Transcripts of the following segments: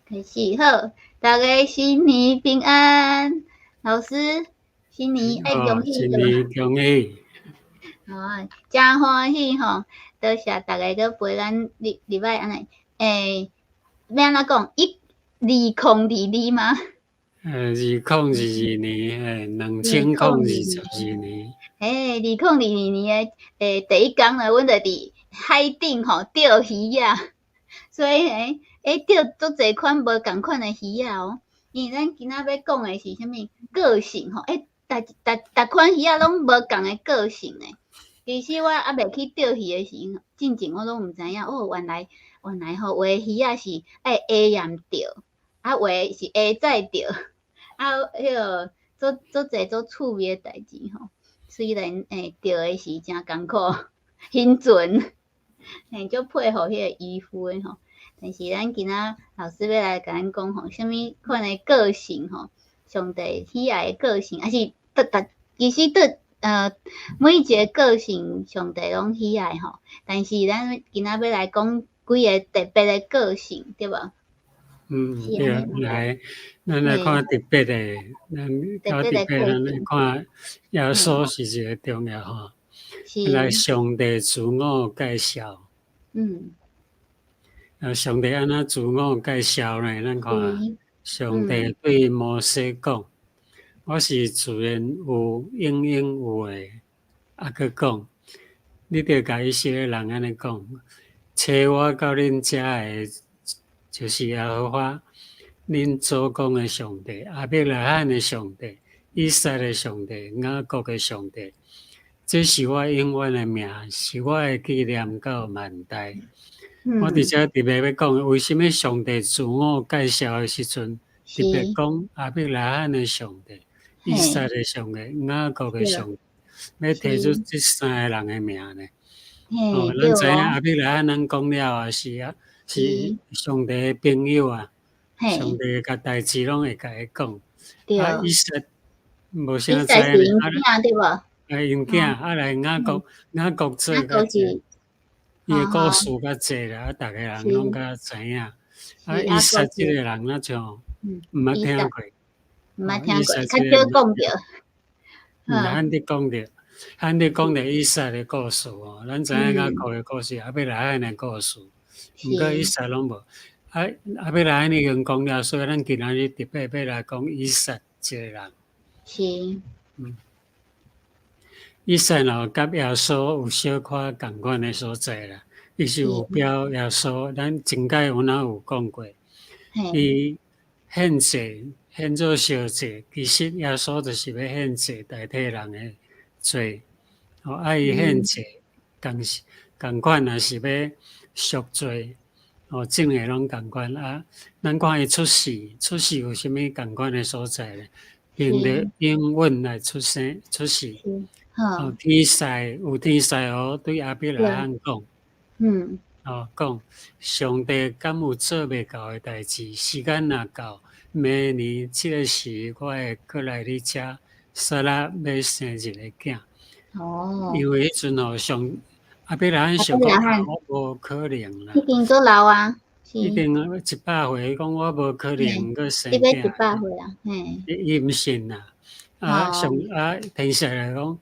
開始好，大家新年平安，老師新年愛恭喜。新年恭喜！哦，誠歡喜吼，多謝大家閣陪咱入入來按呢，欸，欲按怎講？2022嗎？2022年，2022年。欸，2022年的第一工呢，阮就佇海頂吼釣魚仔，所以欸釣足濟款無仝款的魚仔哦。因為咱今仔欲講的是啥物個性吼？欸，逐逐逐款魚仔攏無仝的個性呢。其實我猶未去釣魚的時，進前我攏毋知影哦，原來吼，有的魚仔是愛下暗釣，啊有的是下早釣，啊，彼個足足濟足趣味的代誌吼。雖然釣的時誠艱苦，興船，嘿，足佩服彼個漁夫的吼。但是咱今仔老師欲來共咱講吼，啥物款的個性吼，上帝喜愛的個性，抑是逐逐其實對每一个個性上帝攏喜愛吼。但是咱今仔欲來講幾个特別的個性，對無？嗯，對，來，咱來看特別的，咱較特別，咱來看耶穌是一个重要吼。來，上帝自我介紹。啊，上帝按怎自我介紹呢？咱看，上帝對摩西講：我是自然有、永永有的。啊，閣講，你著共以色列人按呢講，差我到恁遮的，就是耶和華，恁祖公的上帝，亞伯拉罕的上帝，以撒的上帝，雅各的上帝。這是我永遠的名，是我的紀念到萬代。我佇遮特別欲講，為啥物上帝自我介紹的時陣，特別講亞伯拉罕的上帝、以撒的上帝、雅各的上帝，欲提出這三个人的名呢？哦，咱知影亞伯拉罕，咱講了啊，是啊，是上帝的朋友啊，上帝共代誌攏會共伊講。啊，以撒無啥知影。對無？啊，𪜶囝啊來雅各，雅各做較濟，伊的故事較濟啦，啊，逐个人攏較知影。啊，以撒這个人若像毋捌聽過，毋捌聽過，較少講著。罕得講著，罕得講著以撒的故事哦。咱知影雅各的故事，亞伯拉罕的故事，毋過以撒攏無。啊，亞伯拉罕已經講了，所以咱今仔日特別欲來講以撒這個人。以撒哦，佮耶穌有小可仝款的所在啦。伊是有表耶穌，咱前擺有哪有講過，伊獻祭獻做燒祭，其實耶穌就是欲獻祭代替人的罪。哦，啊，伊獻祭仝是仝款，也是欲贖罪。哦，種的攏仝款啊。咱看伊出世，出世有啥物仝款的所在咧？憑著應允來出生出世。哦，天使有天使哦，對亞伯拉罕講，哦，講上帝敢有做袂到的代誌？時間若到，明年這个時，我會閣來你遮，撒拉欲生一个囝。因為彼陣哦，上亞伯拉罕想講，我無可能啦。已經足老啊，已經100歲，講我無可能閣生囝。100歲啊，嘿。伊毋信啦，啊上啊天使來講，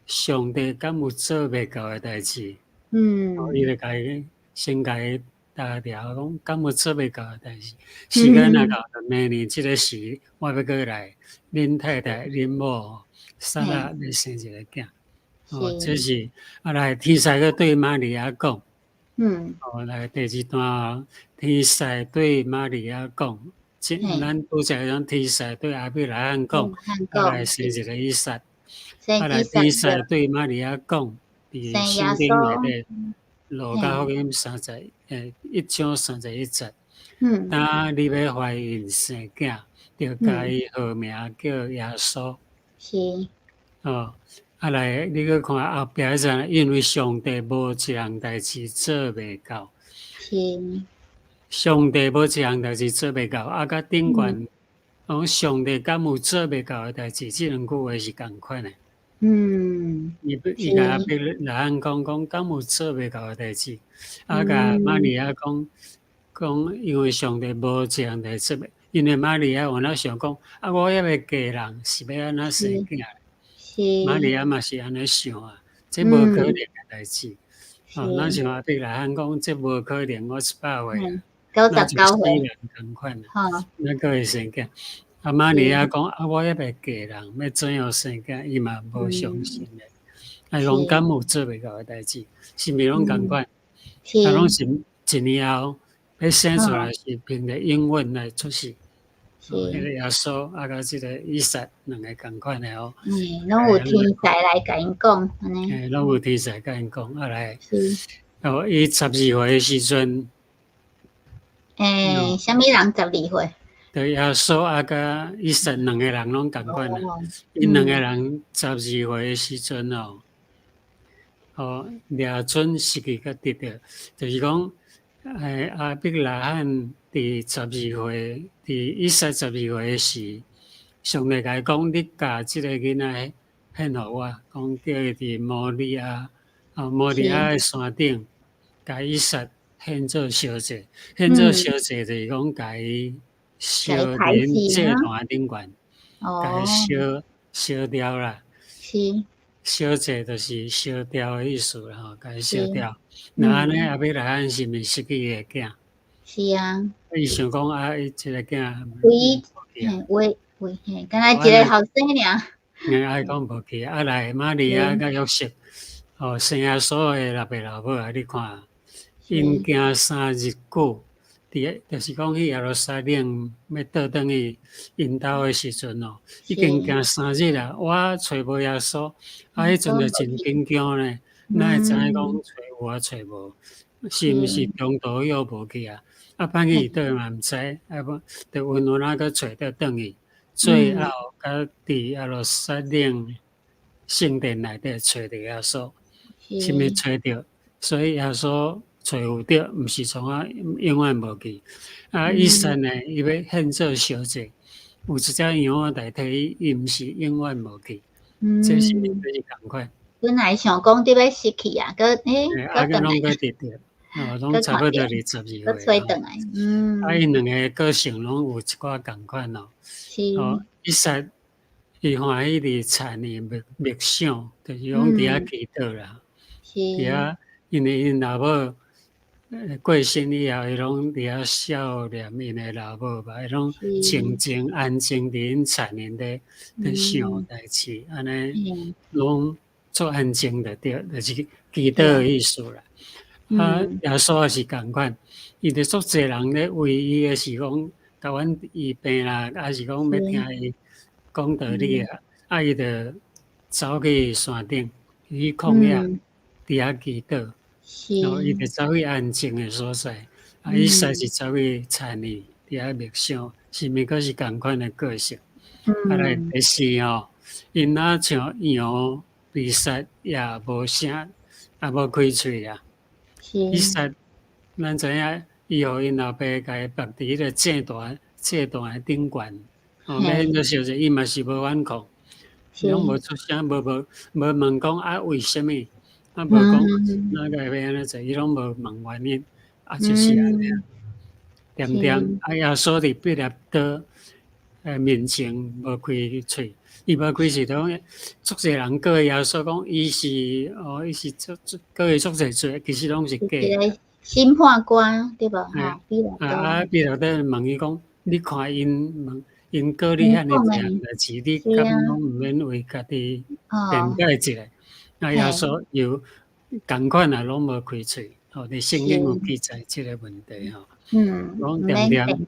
上帝敢有做袂到的代誌？伊就共伊先共伊打條講，敢有做袂到的代誌？時間若到，明年這个時，我欲閣來，恁太太、恁某撒拉欲生一个囝。哦，這是啊來天使閣對瑪利亞講。哦，來第二段，天使對瑪利亞講，咱拄才講天使對亞伯拉罕講，啊來生一个以撒。啊來天使對瑪利亞講，佇聖經內底，路加福音1章31節。當你欲懷孕生囝，著共伊號名叫耶穌。哦，啊來，你閣看後壁彼陣，因為上帝無一項代誌做袂到。上帝無一項代誌做袂到，啊，佮頂懸講上帝敢有做袂到的代誌，這兩句話是仝款的。伊伊共亞伯拉罕講講，敢有做袂到的代誌？啊，共瑪利亞講，閣講因為上帝無這項代誌，因為瑪利亞原來想講，啊，我猶未嫁人，是欲按怎生囝？瑪利亞嘛是按呢想啊，這無可能的代誌。哦，咱像亞伯拉罕講，這無可能，我100歲， 99歲，人仝款啊，咱閣會生囝。啊，瑪利亞講，啊，我猶未嫁人，欲怎樣生囝？伊嘛無相信的。啊，伊講敢有做袂到的代誌，是毋是攏仝款？啊，攏是一年後欲生出來是憑著應允來出世。彼個耶穌啊，佮這個以撒兩个仝款的哦。嗯，攏有天使來共𪜶講，按呢。嘿，攏有天使共𪜶講，啊來。哦，伊十二歲的時陣。欸，啥物人十二歲？對，耶穌啊，佮以撒兩个人攏仝款啊。𪜶兩个人十二歲的時陣哦，哦，掠準時機佮得著，就是講，欸，亞伯拉罕佇十二歲，佇以撒十二歲時，上帝共伊講：你共這個囡仔獻予我，講叫伊佇摩利亞，哦，摩利亞的山頂，共以撒獻做燒祭，獻做燒祭就是講共伊燒佇祭壇頂懸，共伊燒燒掉啦。燒祭就是燒掉的意思啦，吼，共伊燒掉。若按呢，亞伯拉罕是毋是失去伊的囝？是啊。伊想講啊，伊這個囝。唯嘿，唯唯嘿，敢若一个後生爾。嗯，啊，伊講無去，啊來瑪利亞佮約瑟，哦，生耶穌的老爸老母啊，你看，𪜶行三日久，佇就是講去耶路撒冷欲倒轉去𪜶兜的時陣哦，已經行三日啦，我揣無耶穌，啊，彼陣就真緊張呢，哪會知影講揣有啊揣無，是毋是中途又無去啊？啊，放去佗嘛毋知，啊無，就穩穩仔閣揣著轉去，最後佮佇耶路撒冷聖殿內底揣著耶穌，是毋是揣著？所以耶穌揣有著，毋是創啊永遠無去。啊，以撒呢，伊欲獻做燒祭，有一隻羊仔代替伊，伊毋是永遠無去。這是毋是仝款？本來想講著欲失去啊，閣欸，啊，閣攏閣得著，哦，攏差不多二十二歲。閣揣轉來，嗯。啊，𪜶兩个個性攏有一寡仝款哦。哦，以撒伊歡喜佇田裡默默想，就是講佇遐祈禱啦。佇遐，因為𪜶老母過身以後，伊攏佇遐孝念𪜶的老母吧，伊攏靜靜安靜佇𪜶田裡咧咧想代誌，按呢攏足安靜就對，就是祈禱的意思啦。啊，耶穌也是仝款，伊就足濟人咧為伊的是講，共阮醫病啦，抑是講欲聽伊講道理啊，啊，伊就走去山頂，去曠野佇遐祈禱，然後伊就走去安靜的所在，啊，以撒是走去田裡佇遐默想，是毋是閣是仝款的個性？啊來第四吼，𪜶若像羊被殺也無聲，也無開喙啊。以撒，咱知影，伊予𪜶老爸共伊縛佇彼个祭壇的頂懸，哦，欲獻做燒祭，伊嘛是無反抗，攏無出聲，無問講啊為啥物，啊無講哪個欲按呢做，伊攏無問原因，啊就是按呢，恬恬啊耶穌佇彼拉多面前無開喙，伊無開喙，就講足濟人告耶穌講，伊是哦，伊是足足告伊足濟罪，其實攏是假。審判官對無？吼，啊啊，彼拉多問伊講，你看𪜶問𪜶告你遐爾濟代誌，你敢攏毋免為家己辯解一下？啊，耶穌又仝款啊，攏無開喙。吼，佇聖經有記載這個問題吼。攏恬恬，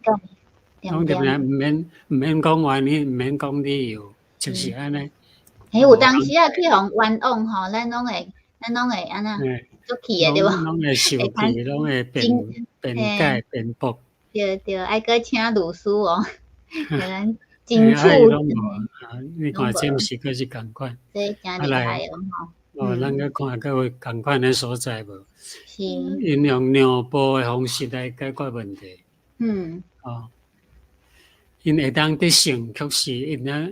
攏恬恬，毋免講原因，毋免講理由，就是按呢。嘿，有當時啊去予冤枉吼，咱攏會按怎足氣的對無？攏會受氣，攏會辯解辯駁。對對，愛閣請律師哦，咱爭取。啊，你看這毋是閣是仝款？這誠厲害哦吼。哦，咱閣看閣有仝款的所在無？是。𪜶用讓步的方式來解決問題。哦。𪜶會當得勝，卻是𪜶啊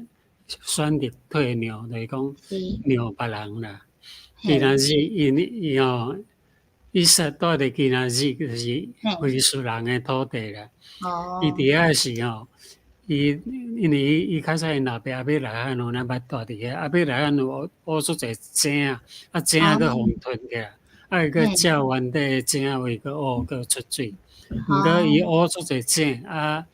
選擇退讓，就是講讓別人啦。伊若是𪜶伊吼，以撒住佇基拿日，就是非利士人的土地啦。伊佇遐時吼，伊因為伊伊較早𪜶老爸亞伯拉罕有哪捌住佇遐，亞伯拉罕有挖足濟井，啊井閣予𪜶吞起來，啊伊閣照原底的井位閣挖閣出水。毋過伊挖足濟井，啊，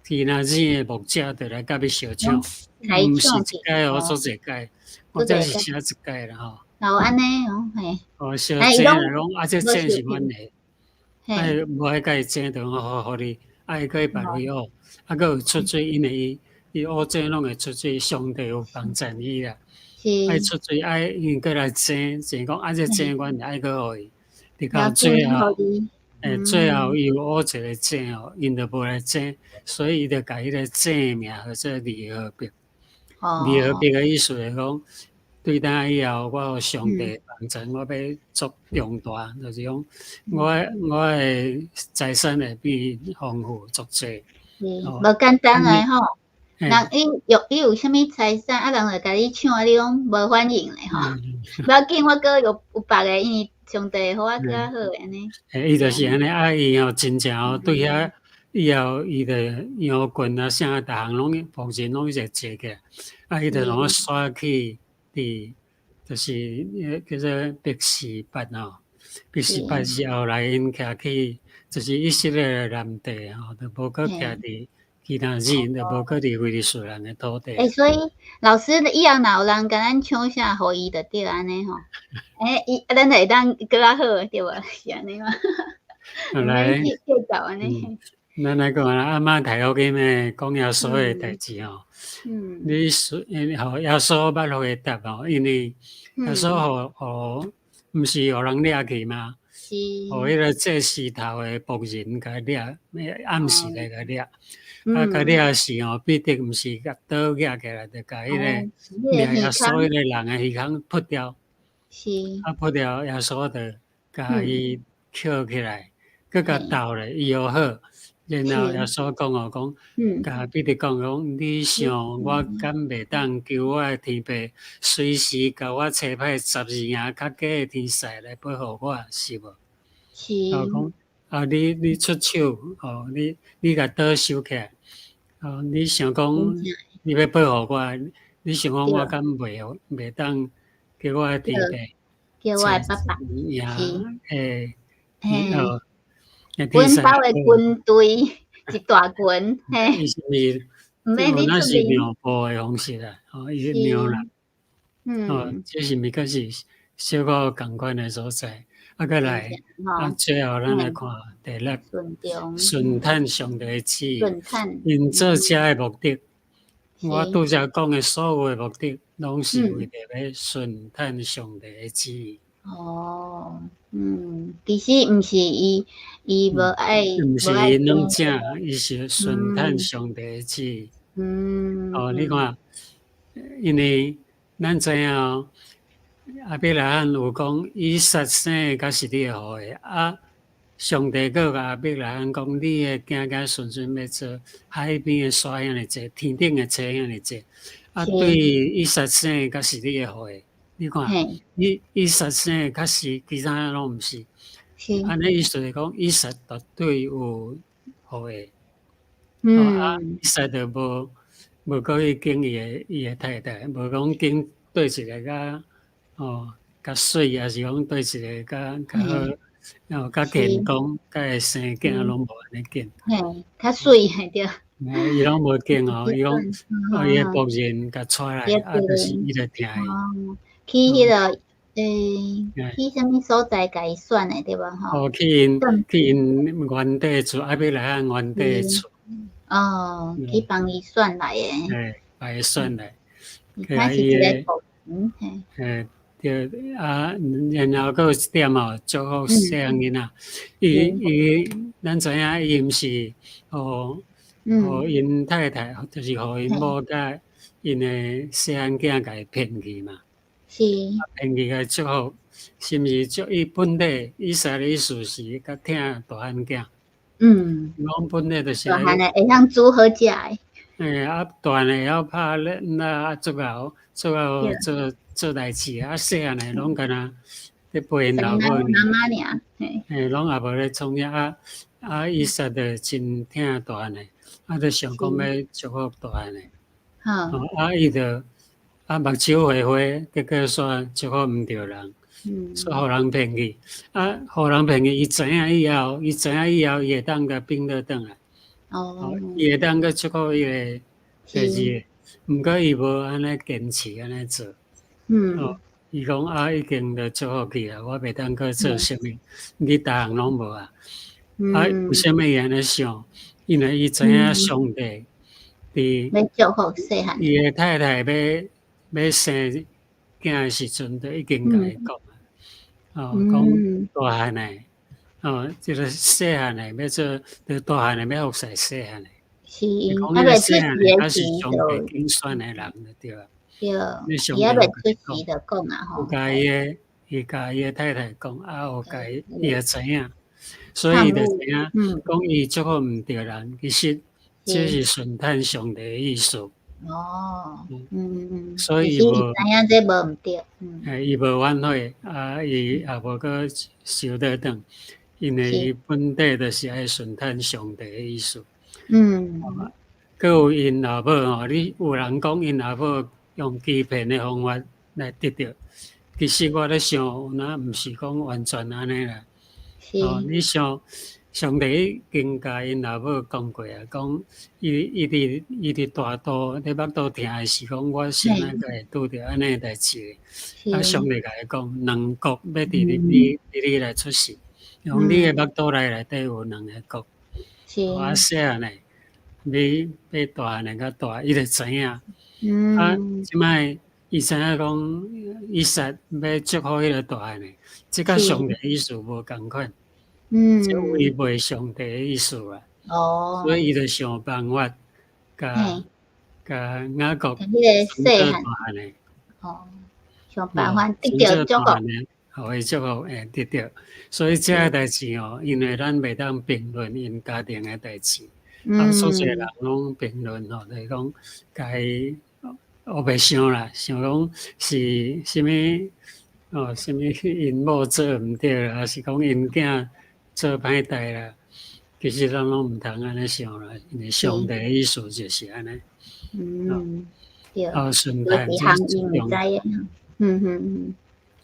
基拿日的牧者就來佮伊相搶，毋是一擺哦，足濟擺，我這是寫一擺啦吼。哦，按呢哦，嘿。哦，相爭來講，啊，這井是阮的，啊，無愛共伊爭，就講予你，啊，伊閣去別位挖，啊，閣有出水，因為伊伊挖井攏會出水，上帝有幫贊伊啦。愛出水，愛𪜶閣來爭，爭講啊，這井阮的，愛閣予伊，直到最後，最後伊有挖一个井哦，𪜶就無來爭，所以伊就共彼个井名號做利和伯。利和伯的意思是講，對今以後，我予上帝幫贊，我欲做重大，就是講，我的財產會變豐富足濟。是，無簡單的吼。人伊有伊有啥物財產，啊人就共你搶，你攏無反應咧吼。無要緊，我閣有別个，因為上帝予我閣較好按呢。伊就是按呢，啊伊吼真正哦，對遐以後，伊就羊群啊啥，逐項攏僕人攏一齊坐起來，啊伊就攏徙去佇，就是叫做別是巴吼，別是巴是後來𪜶徛去，就是以色列的南地吼，就無閣徛佇其他人，就無閣佇非利士人的土地。欸，所以老師以後若有人共咱搶啥，予伊就對按呢吼。欸，伊咱就會當閣較好對無？是按呢嗎？來，計較按呢。咱來講啊，馬太福音的講耶穌的代誌吼。你說，予耶穌捌回答吼，因為耶穌予予，毋是予人掠去嗎？是。予彼个祭司頭的僕人共掠，暗時來共掠。啊，共掠時吼，彼得毋是共刀舉起來，就共彼个掠耶穌彼个人的耳孔噗掉。啊，噗掉，耶穌就共伊抾起來，閣共鬥咧，醫好。然後耶穌講哦，講，共彼得講講，你想我敢袂當求我的天父，隨時共我差派12營較濟的天使來保護我，是無？是。哦，講啊，你出手，哦，你共刀收起來，哦，你想講你欲保護我，你想講我敢袂當叫我的天父，叫我的爸爸，是，哦。阮兜的軍隊一大群，嘿，伊是毋是？那是描報的方式啦，哦，伊描啦，哦，這是毋過是小可仝款的所在。啊，閣來，啊，最後咱來看第六，順趁上帝的旨意，𪜶做這的目的，我拄才講的所有的目的，攏是為著欲順趁上帝的旨意。哦，其實毋是伊，伊無愛，毋是伊軟正，伊是順趁上帝的旨意。哦，你看，因為咱知影哦，亞伯拉罕有講，以撒生的才是你的後裔啊。上帝閣共亞伯拉罕講，你的囝囝孫孫欲做海邊的沙遐爾濟，天頂的星遐爾濟。啊，對以撒生的才是你的後裔。你看，以撒生的確實，其他攏毋是。按呢意思是講，以撒絕對有後裔。啊，以撒就無閣去揀伊的太太，無講揀對一个較哦較媠，抑是講對一个較較好，哦較健康，較會生囝攏無按呢揀。嘿，較媠嘿對。伊攏無揀哦，伊講哦，伊的僕人共帶來，啊，就是伊就聽伊。去彼个去啥物所在共伊選的對無吼？哦，去𪜶原底厝，亞伯拉罕原底厝。哦，去幫伊選來的。嘿，幫伊選來。他是一个僕人，嘿。嘿，對啊，然後閣有一點哦，祝福細漢囡仔，伊伊咱知影伊毋是予予𪜶太太，就是予𪜶某佮𪜶的細漢囝共伊騙去嘛。騙去共祝福，是毋是祝伊本底以撒的意思是較疼大漢囝？講本底就是大漢的會曉煮好食的。欸，啊，大漢的會曉拍獵，啊，足𠢕足𠢕做做代誌，啊，細漢的攏敢若咧陪𪜶老母。媽媽爾，嘿，攏也無咧創啥啊啊！以撒就真疼大漢的，啊，就想講欲祝福大漢的。啊，伊就啊目睭花花，結果煞祝福毋著人，煞予人騙去。啊，予人騙去，伊知影以後，伊知影以後，伊會當共反倒轉來。伊會當閣祝福伊个第二个，毋過伊無按呢堅持按呢做。伊講啊，已經就祝福去啊，我袂當閣做啥物，你逐項攏無啊。啊，為啥物伊按呢想？因為伊知影上帝佇欲祝福細漢。伊的太太欲欲生囝的時陣，就已經共伊講啊，哦，講大漢的，哦，這個細漢的欲做，就大漢的欲服侍細漢的。是，啊未出世的時上帝揀選的人就對啊。對，伊猶未出世就講啊吼。有共伊的，伊共伊的太太講，啊，有共伊，伊就知影，所以伊就知影，講伊祝福毋著人，其實這是順趁上帝的意思。所以伊無知影這無毋對。嘿，伊無反悔，啊，伊也無閣收倒轉，因為伊本底就是愛順趁上帝的意思。閣有𪜶老母吼，你有人講𪜶老母用欺騙的方法來得著，其實我咧想，有哪毋是講完全按呢啦。哦，你想上帝已經共𪜶老母講過啊，講伊伊佇伊佇大肚咧腹肚疼的時，講我啥物個會拄著按呢代誌。啊，上帝共伊講，兩國欲佇你佇你來出世，講你的腹肚內內底有兩個國。啊，細漢的比比大漢的較大，伊就知影。啊，這擺伊知影講，以撒欲祝福彼個大漢的，這佮上帝意思無仝款。這違背上帝的意思啊。所以伊就想辦法，共共雅各彼個細漢的。哦，想辦法得著祝福。予伊祝福會得著，所以這个代誌哦，因為咱袂當評論𪜶家庭的代誌，啊，所濟人攏評論吼，就是講共伊烏白想啦，想講是啥物哦，啥物𪜶某做毋對啦，抑是講𪜶囝做歹代啦，其實咱攏毋通按呢想啦，因為上帝的意思就是按呢。對。哦，順趁這伊毋知的。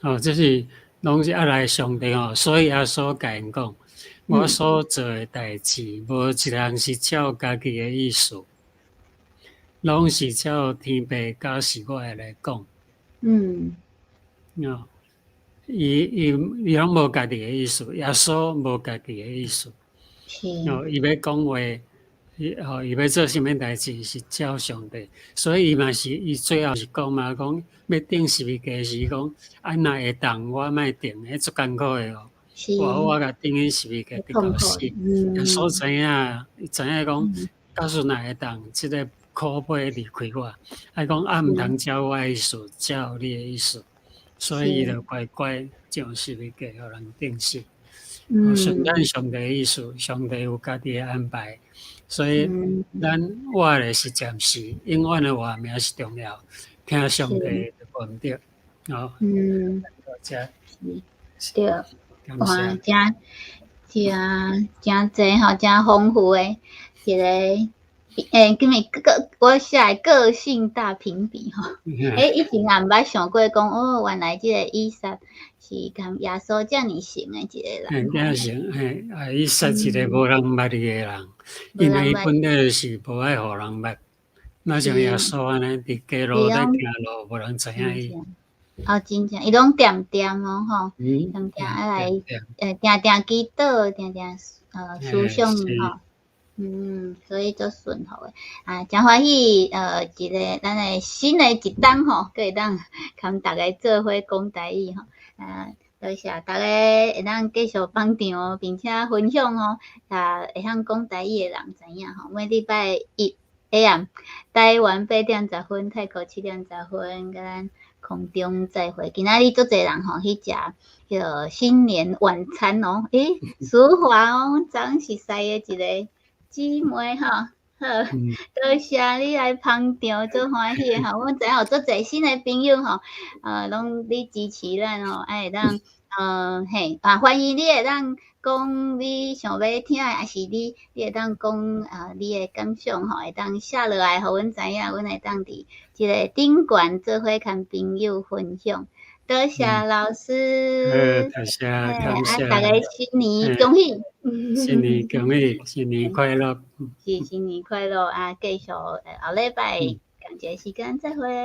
哦，這是攏是愛來上帝吼，所以耶穌共𪜶講，我所做的代誌，無一項是照家己的意思，攏是照天父教示我的來講。哦，伊伊伊攏無家己的意思，耶穌無家己的意思。哦，伊欲講話，伊哦，伊欲做啥物代誌是照上帝，所以伊嘛是伊最後是講嘛，講欲釘十字架時講，啊若會當我莫釘，彼足艱苦的哦。我我共釘去十字架直到死。耶穌知影，伊知影講，假使若會當，這个苦杯離開我，啊講啊毋通照我的意思，照你的意思，所以伊就乖乖上十字架，予人釘死。順咱上帝的意思，上帝有家己的安排，所以咱活的是暫時，永遠的活命是重要，聽上帝就無毋對。哦，多謝。對，哇，誠誠誠濟吼，誠豐富的一個，欸，啥物個我寫的個性大評比吼。欸，以前也毋捌想過講，哦，原來這個以撒是共耶穌遮爾像的一個人。嘿，遮像，嘿，啊，以撒一個無人捌伊的人，因為伊本來就是無愛予人捌，若像耶穌按呢，佇街路咧行路，無人知影伊。哦，真正，伊攏恬恬哦，吼，恬恬啊來，定定祈禱，定定思想吼，所以足順服的，啊，誠歡喜，一个咱的新的一冬吼，閣會當共逐家做伙講台語吼，啊，多謝逐家會當繼續捧場，並且分享吼，啊，會曉講台語的人知影吼，每禮拜一下暗，台灣8點10分，泰國7點10分，佮咱空中再會。今仔日足濟人吼去食彼个新年晚餐哦，欸，淑華哦，阮昨昏熟似的一个姊妹吼，好，多謝你來捧場，足歡喜的吼。阮知影有足濟新的朋友吼，攏咧支持咱吼，啊會當。嘿，啊，歡迎你會當講你想欲聽的，抑是你會當講啊，你的感想吼，會當寫落來，予阮知影，阮會當佇這個頂懸做伙共朋友分享。多謝老師，多謝，感謝，啊，大家新年恭喜，新年恭喜，新年快樂，是新年快樂啊！繼續後禮拜仝一个時間再會。